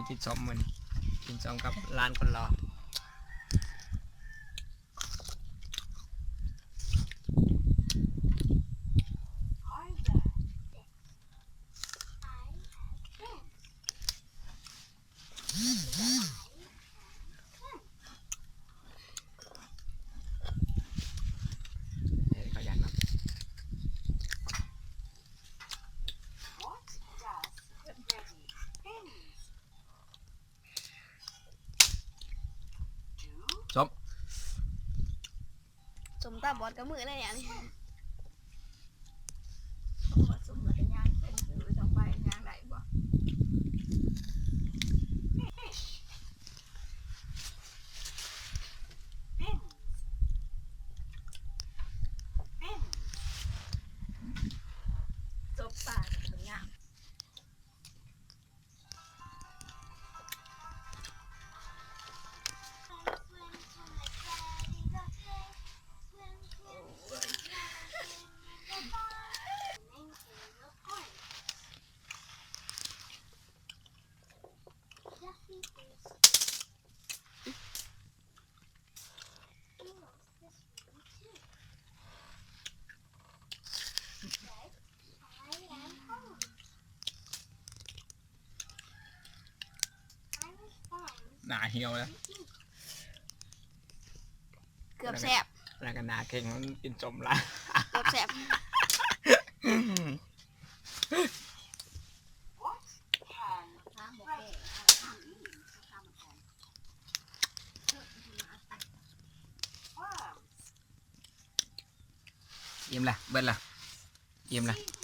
ກິນສົ້ມມື້ນີ້ ກິນສົ້ມກັບຫຼານຄົນຫຼໍ່. ສົ້ມ ສົ້ມຕາບອດກະມື້ໄດ້ຫຍັງນີ້. ສົ້ມແລ້ວກະຍ່າງເປັນ ຄືຕ້ອງໄປຍ່າງໄດ້ບໍ່? ສົ້ມປາກະຕ້ອງຍ່າງ. ໜ້າຫ່ຽວແລ້ວ ເກືອບແຊບ ແລ້ວກະໜ້າເຄັ່ງ ມັນກິນສົ້ມຫຼາຍ ເກືອບແຊບ. ອີ່ມລະ ເບິດລະ ອີ່ມລະ.